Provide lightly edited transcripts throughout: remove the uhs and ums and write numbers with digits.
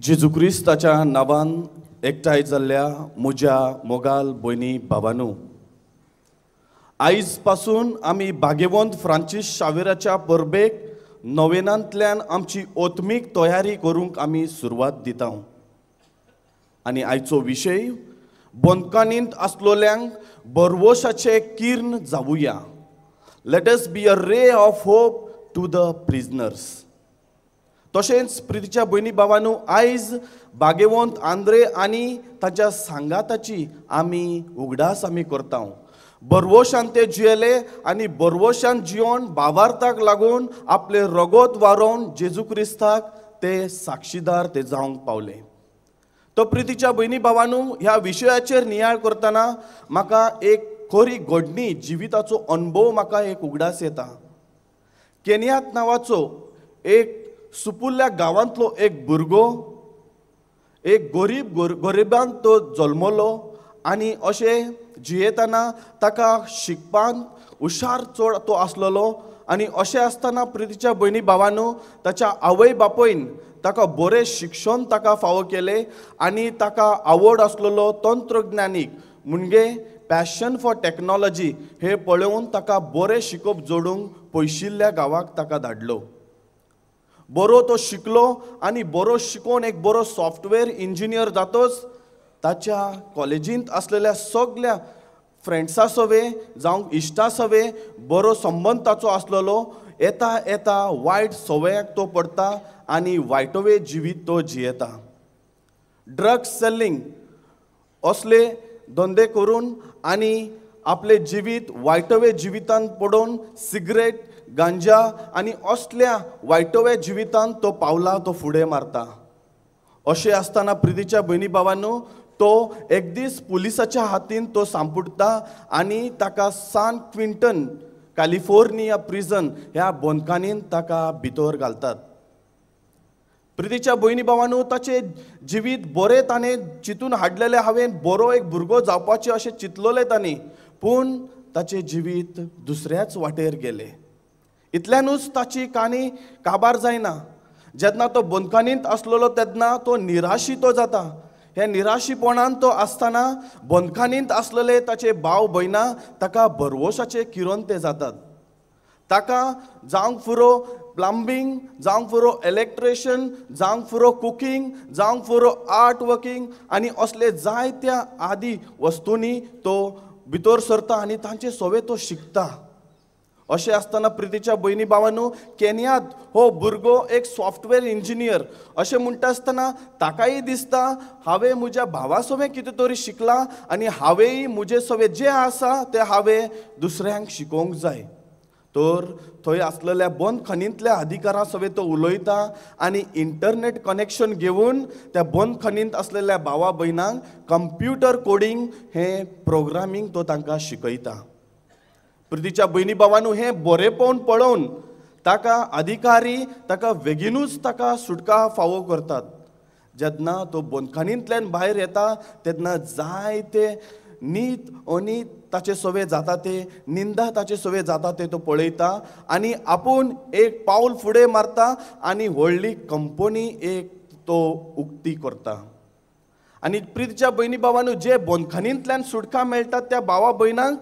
जेजू क्रिस्ताच्या नांवान एकठांय जाल्ल्या म्हज्या मोगाल भयणी भावानू, आयज पासून आमी भाग्यवंत फ्रांसीस शावेराच्या परबेक नोवेनांतल्यान आमची आत्मीक तयारी करूंक आमी सुरवात दिता. आनी आयचो विशय बंदखणींत आसलोल्यांक भरवशाचें किर्ण जावुया. Let us be a ray of hope to the prisoners. तशेंच प्रितीच्या भयणी भावानू, आयज भाग्यवंत आंद्रे आनी ताच्या सांगाताची आमी उगडास आमी करता. बरवशान ते जियेले आनी बरवशान जियोन भावार्थाक लागून आपले रगत वारोवन जेजू क्रिस्ताक ते साक्षीदार ते जावंक पावले. तो प्रितीच्या भयणी भावानू, ह्या विशयाचेर नियाळ करतना म्हाका एक खरी घडणी जिविताचो अणभव म्हाका एक उगडास येता. केनियात नांवाचो एक सुपुल्ल्या गांवांतलो एक भुरगो, एक गरीब गरिबांत तो जल्मलो आनी अशें जियेतना ताका शिकपांत हुशार चड तो आसलेलो. आनी अशें आसतना प्रितीच्या भयणी भावानू, ताच्या आवय बापयन ताका बरें शिक्षण ताका फावो केलें आनी ताका आवड आसलेलो तंत्रज्ञानीक म्हणजे पॅशन फॉर टॅक्नोलॉजी हे पळोवन ताका बरें शिकप जोडूंक पयशिल्ल्या गांवाक ताका धाडलो. बरो तो शिकलो आनी बरो शिकोवन एक बरो सॉफ्टवेअर इंजिनियर जातोच ताच्या कॉलेजींत आसलेल्या सगल्या फ्रेंड्सा सवे जावं इश्टा सवे बरो संबंद ताचो आसलेलो. येता येता वायट सवयाक तो पडटा आनी वायटवे जिवीत तो जियेता. ड्रग्स सेलिंग असले धंदे करून आनी आपले जिवीत वायटवे जिवितांत पडोवन सिगरेट, गांजा आनी असल्या वायटव्या जिवितांत तो पावला तो फुडें मारता. अशें आसतना प्रितीच्या भयणी भावानू, तो एक दीस पुलिसाच्या हातीन तो सांपुडटा आनी ताका सान क्विंटन कॅलिफोर्निया प्रिजन ह्या बंदखणीन ताका भितर घालतात. प्रितीच्या भयणी भावानू, ताचें जिवीत बरें ताणें चिंतून हाडलेलें, हांवें बरो एक भुरगो जावपाचें अशें चिंतलेलें ताणें, पूण ताचें जिवीत दुसऱ्याच वाटेर गेलें. इतल्यानूच ताची काणी काबार जायना. जेन्ना तो बंदखणींत आसलेलो तेन्ना तो निराशी तो जाता. ह्या निराशीपणान तो आसतना बंदखणींत आसलेले ताचे भाव भयणां ताका भरवशाचे किरण ते जातात. ताका जावंक फुरो प्लंबींग, जावंक फुरो इलेक्ट्रिशियन, जावंक फुरो कुकींग, जावंक फुरो आर्ट वर्किंग आनी असले जायत्या आदी वस्तूंनी तो भितर सरता आनी तांचे सवे तो शिकता. अशें आसतना प्रितीच्या भयणी भावानू, केनियात हो भुरगो एक सॉफ्टवेअर इंजिनियर अशें म्हणटा आसतना ताकाय दिसता हांवें म्हज्या भावा सवें कितें तरी शिकलां आनी हांवेंय म्हजे सवें जें आसा तें हांवें दुसऱ्यांक शिकोवंक जाय. तर थंय आसलेल्या बंदखणींतल्या अधिकारां सवें तो उलयता आनी इंटरनेट कनेक्शन घेवन त्या बंदखणींत आसलेल्या भावा भयणांक कंप्युटर कोडींग हें प्रोग्रामींग तो तांकां शिकयता. प्रितीच्या भयणी भावानू, हें बरेपण पळोवन ताका अधिकारी ताका बेगीनूच ताका सुटका फावो करतात. जेन्ना तो बंदखणींतल्यान भायर येता तेन्ना जायते नीत अनीत ताचे सवे जाता ते, निंदा ताचे सवे जाता ते तो पळयता आनी आपूण एक पावल फुडें मारता आनी व्हडली कंपनी एक तो उक्ती करता. आनी प्रितीच्या भयणी भावानू, जे बंदखणींतल्यान सुटका मेळटा त्या भावा भयणांक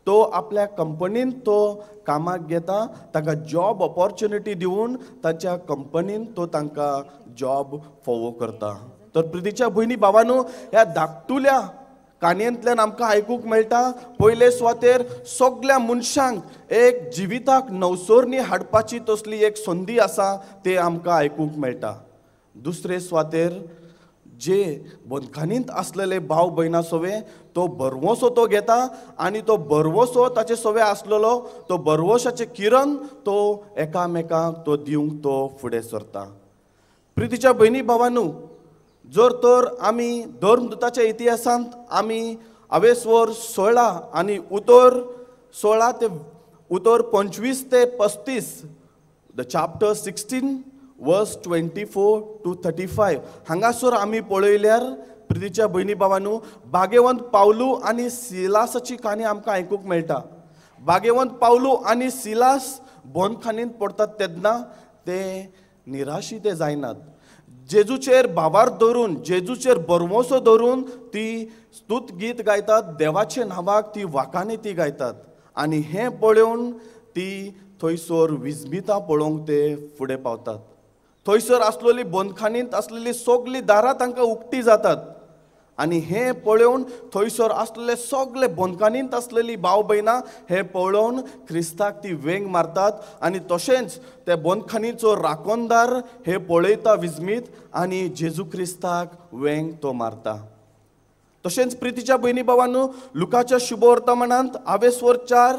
तो आपल्या कंपनीन तो कामाक घेता, ताका जॉब ऑपॉर्च्युनिटी दिवन ताच्या कंपनीन तो तांकां जॉब फोवो करता. तर प्रितीच्या भयणी भावानू, ह्या धाकटुल्या काणयेंतल्यान आमकां आयकूंक मेळटा पयले सुवातेर सगल्या मनशांक एक जिविताक नवसरणी हाडपाची तसली एक संदी आसा ते आमकां आयकूंक मेळटा. दुसरे सुवातेर जे बंदखणींत आसलेले भाव भयणां सवे तो भरवंसो तो घेता आनी तो भरवंसो ताचे सवे आसलेलो तो भरवंशाचें किरण तो एकामेकांक तो दिवंक तो फुडें सरता. प्रितीच्या भयणी भावानू, जर तर आमी धर्मदूताच्या इतिहासांत आमी आवेसवर 16 आनी उतर 16 ते उतर 25 ते 35, the chapter 16 verse 24 to 35 हांगासर आमी पळयल्यार प्रितीच्या भयणी भावानू, भाग्यवंत पावलू आनी सिलासाची काणी आमकां आयकूंक मेळटा. भाग्यवंत पावलू आनी सिलास बंदखणींत पडटात तेन्ना ते निराशी ते जायनात. जेजूचेर भावार्थ धरून, जेजूचेर भरवंसो धरून ती स्तूत गीत गायतात, देवाचे नांवाक ती वाकांनी ती गायतात. आनी हें पळोवन ती थंयसर विस्मितां पळोवंक ते फुडें पावतात. थंयसर आसलेली बंदखानींत आसलेली सगळीं दारां तांकां उक्ती जातात आनी हें पळोवन थंयसर आसलेले सगळे बंदखानींत आसलेली भाव भयणां हें पळोवन क्रिस्ताक ती वेंग मारतात. आनी तशेंच ते बंदखानीचो राखणदार हे पळयता विस्मीत आनी जेजू क्रिस्ताक वेंग तो मारता. तशेंच प्रितीच्या भयणी भावांनो, लुकाच्या शुभवर्तमानांत आवेस्वर 4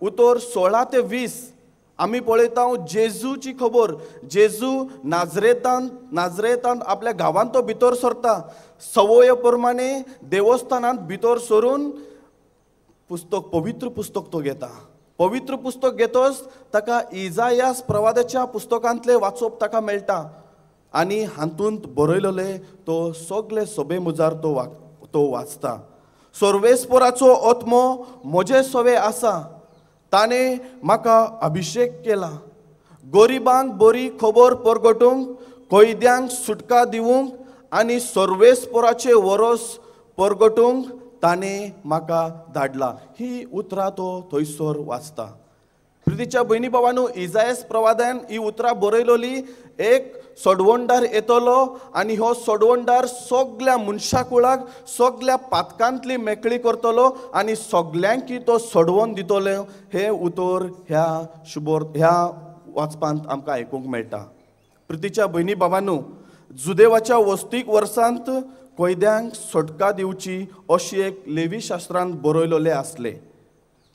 उतर 16 ते 20 आमी पळयता जेजूची खबर. जेजू नाजरेतांत आपल्या गांवांत तो भितर सरता. सवय प्रमाणे देवस्थानांत भितर सरून पुस्तक, पवित्र पुस्तक तो घेता. पवित्र पुस्तक घेतच ताका इजायास प्रवादाच्या पुस्तकांतलें वाचप ताका मेळटा आनी हातूंत बरयलेलें तो सगळे सभे मुजार तो वाचता. सर्वेस्पराचो आत्मो म्हजे सवे आसा, ताणें म्हाका अभिशेक केला गरिबांक बरी खबर परगटूंक, कैद्यांक सुटका दिवंक आनी सर्वेस्पराचे वरस परगटूंक ताणें म्हाका धाडला. ही उतरां तो थंयसर वाचता. प्रितीच्या भयणी भावांनो, इजायस प्रवादान ही उतरां बरयलोली. एक सोडवणदार येतलो आनी हो सोडवणदार सगल्या मनशाकुळाक सगल्या पातकांतली मेकळी करतलो आनी सगल्यांकी तो सोडवून दितलो. हें उतर ह्या ह्या वाचपांत आमकां आयकूंक मेळटा. प्रितीच्या भयणी भावांनो, जुदेवाच्या वस्तीक वर्सांत कैद्यांक सुटका दिवची अशी एक लेवी शास्त्रांत बरयलेलें आसलें.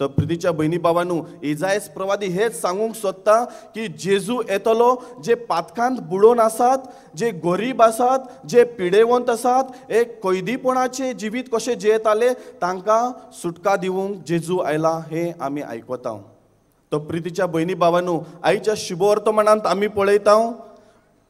तर प्रितीच्या भयणी भावांनो, इजायस प्रवादी हेच सांगूंक सोदता की जेजू येतलो, जे पातकांत बुडोवन आसात, जे गरीब आसात, जे पिडेवंत आसात, एक कैदीपणाचें जिवीत कशें जियेताले तांकां सुटका दिवंक जेजू आयला हें आमी आयकता. तर प्रितीच्या भयणी भावांनो, आयच्या शुभवर्तमानांत आमी पळयता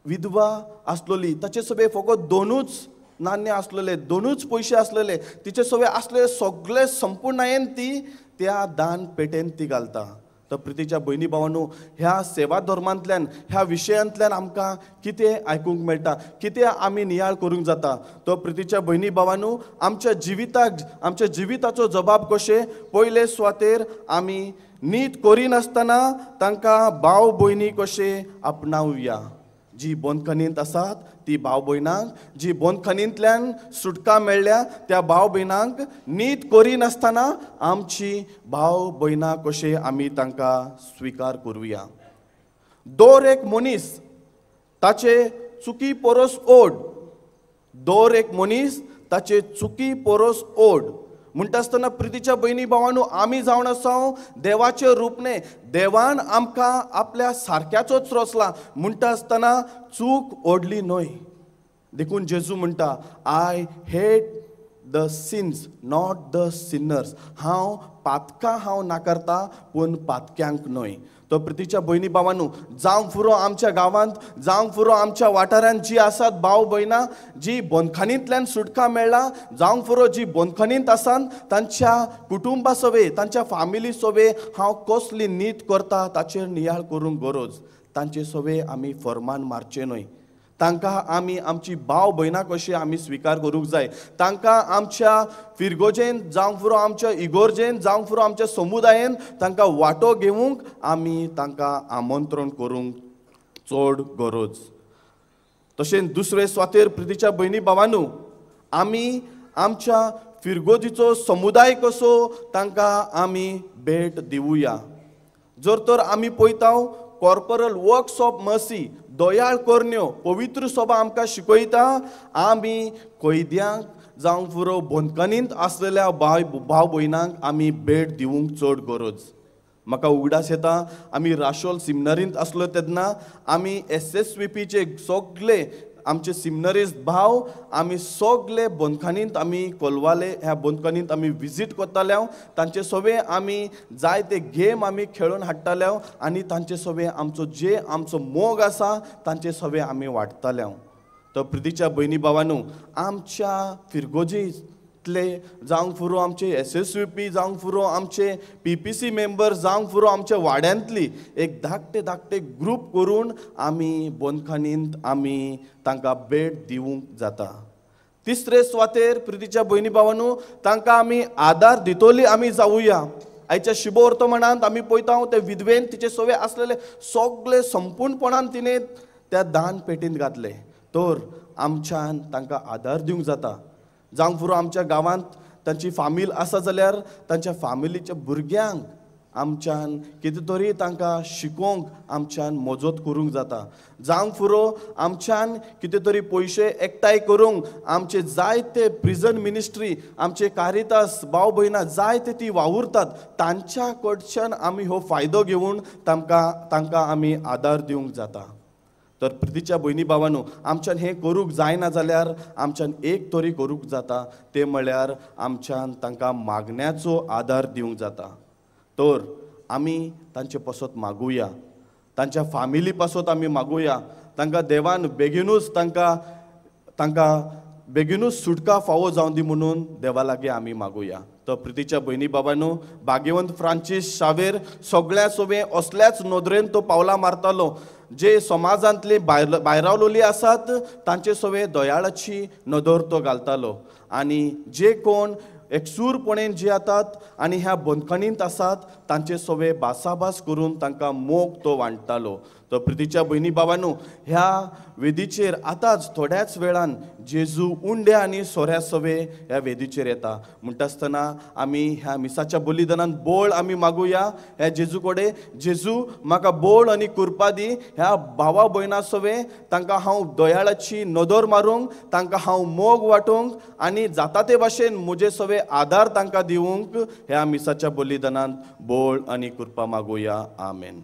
विधवा आसलोली, ताचे सगळे फकत 2 नाण्य आसलेले, 2 पयशे आसलेले, तिचे सगळे आसले सगळे संपूर्णायेन ती त्या दान पेटेन ती घालता. तर प्रितीच्या भयणी भावांनो, ह्या सेवा धर्मांतल्यान, ह्या विशयांतल्यान आमकां कितें आयकूंक मेळटा, कितें आमी नियाळ करूंक जाता. तर प्रितीच्या भयणी भावांनो, आमच्या जिविताक, आमच्या जिविताचो जबाब कशें पयले सुवातेर आमी नीत करिनासतना तांकां भाव भयणी कशें आपणावया. जी बंदखणींत आसात ती भाव भयणांक, जी बंदखणींतल्यान सुटका मेळ्ळ्या त्या भाव भयणांक नीत करिनासतना आमची भाव भयणां कशें आमी तांकां स्विकार करुया. दर एक मनीस ताचे चुकी परस ओड, दर एक मनीस ताचे चुकी परस ओड. म्हणटा आसतना प्रितीच्या भयणी भावांनो, आमी जावन आसा देवाचें रूप न्हय, देवान आमकां आपल्या सारक्याचोच रचला. म्हणटा आसतना चूक ओडली न्हय. देखून जेजू म्हणटा, I hate the sins not the sinners. हांव पातकां हांव नाकारता पूण पातक्यांक न्हय. तो प्रितीच्या भयणी भावांनो, जावंक फुरो आमच्या गांवांत, जावंक फुरो आमच्या वाठारांत जी आसात भाव भयणां जी बंदखणींतल्यान सुटका मेळ्ळा, जावंक फुरो जी बंदखणींत आसात तांच्या कुटुंबा सवे, तांच्या फामिली सवे हांव कसली नीत करता ताचेर नियाळ करूंक गरज. तांचे सवे आमी फर्मान मारचें न्हय. तांकां आमी आमची भाव भयणां कशी आमी स्विकार करूंक जाय. तांकां आमच्या फिरगोजेन जावंक फुरो, आमच्या इगोर्जेन जावंक फुरो, आमच्या समुदायेन तांकां वांटो घेवंक आमी तांकां आमंत्रण करूंक चड गरज. तशेंच दुसरे सुवातेर प्रितीच्या भयणी भावांनो, आमी आमच्या फिरगोजीचो समुदाय कसो तांकां आमी भेट दिवया. जर तर आमी पळयता कॉर्पोरल वर्क्स ऑफ मर्सी, दयाळ करण्यो, पवित्र सभा आमकां शिकयता आमी कैद्यांक जावंक फुरो बंदखणींत आसलेल्या भाव भयणांक आमी भेट दिवंक चड गरज. म्हाका उगडास येता आमी राशोल सिमनरींत आसलो तेन्ना आमी SSVPचे सगळे आमचे सिमनरीस्ट भाव आमी सगळे बंदखणींत आमी कोलवाले ह्या बंदखणींत आमी विजीट करताले. तांचे सवे आमी जायते गेम आमी खेळून हाडटाले आनी तांचे सवे आमचो जे आमचो मोग आसा तांचे सवे आमी वाडटाले. तर प्रितीच्या भयणी भावांनो, आमच्या फिरगोजी तले जावंक फुरो आमचे SSVP जावंक फुरो आमचे PPC member जावंक फुरो आमच्या वाड्यांतली एक धाकटे धाकटे ग्रूप करून आमी बंदखणींत आमी तांकां भेट दिवंक जाता. तिसरे सुवातेर प्रितीच्या भयणी भावानू तांकां आमी आदार दितोली आमी जावुया. आयच्या शुभवर्तमानांत आमी पळयता ते विधवेन तिचे सवे आसलेले सगळे संपूर्णपणान तिणें त्या दान पेटींत घातले. तर आमच्यान तांकां आदार दिवंक जाता. जावंक फुरो आमच्या गांवांत तांची फामील आसा जाल्यार तांच्या फामिलीच्या भुरग्यांक आमच्यान कितें तरी तांकां शिकोवंक आमच्यान मजत करूंक जाता. जावंक फुरो आमच्यान कितें तरी पयशे एकठांय करूंक आमचे जायते प्रिजन मिनिस्ट्री आमचे कारितास भाव भयणां जायते ती वावुरतात तांच्या कडच्यान आमी हो फायदो घेवन तांकां आमी आदार दिवंक जाता. तर प्रितीच्या भयणी भावानू आमच्यान हें करूंक जायना जाल्यार आमच्यान एक तरी करूंक जाता तें म्हळ्यार आमच्यान तांकां मागण्याचो आदार दिवंक जाता. तर आमी तांचे पासत मागुया, तांच्या फामिली पासत आमी मागुया, तांकां देवान बेगीनूच तांकां बेगीनूच सुटका फावो जावं दी म्हणून देवा लागीं आमी मागुया. तर प्रितीच्या भयणी बाबांनो भाग्यवंत फ्रांसीस शावेर सगळ्या सोबे असल्याच नदरेन तो पावलां मारतालो. जे समाजांतले भायरावलोली आसात तांचे सोबे दयाळाची नदर तो घालतालो आनी जे कोण एकसूरपणेन जे येतात आनी ह्या बंदखणींत आसात तांचे सोबे भासाभास करून तांकां मोग तो वांट्टालो. तर प्रितीच्या भयणी बाबांनो ह्या वेदीचेर आतांच थोड्याच वेळान जेजू उंड्या आनी सोऱ्या सवे ह्या वेदीचेर येता. म्हणटा आसतना आमी ह्या मिसाच्या बलिदानान बोळ आमी मागुया ह्या जेजू कडेन, जेजू म्हाका बोळ आनी कुरपा दी, ह्या भावा भयणा सवे तांकां हांव दयाळाची नदर मारूंक, तांकां हांव मोग वांटूंक आनी जाता ते भाशेन म्हजे सवे आदार तांकां दिवंक ह्या मिसाच्या बलिदानान बोळ आनी कुरपा मागुया. आमेन.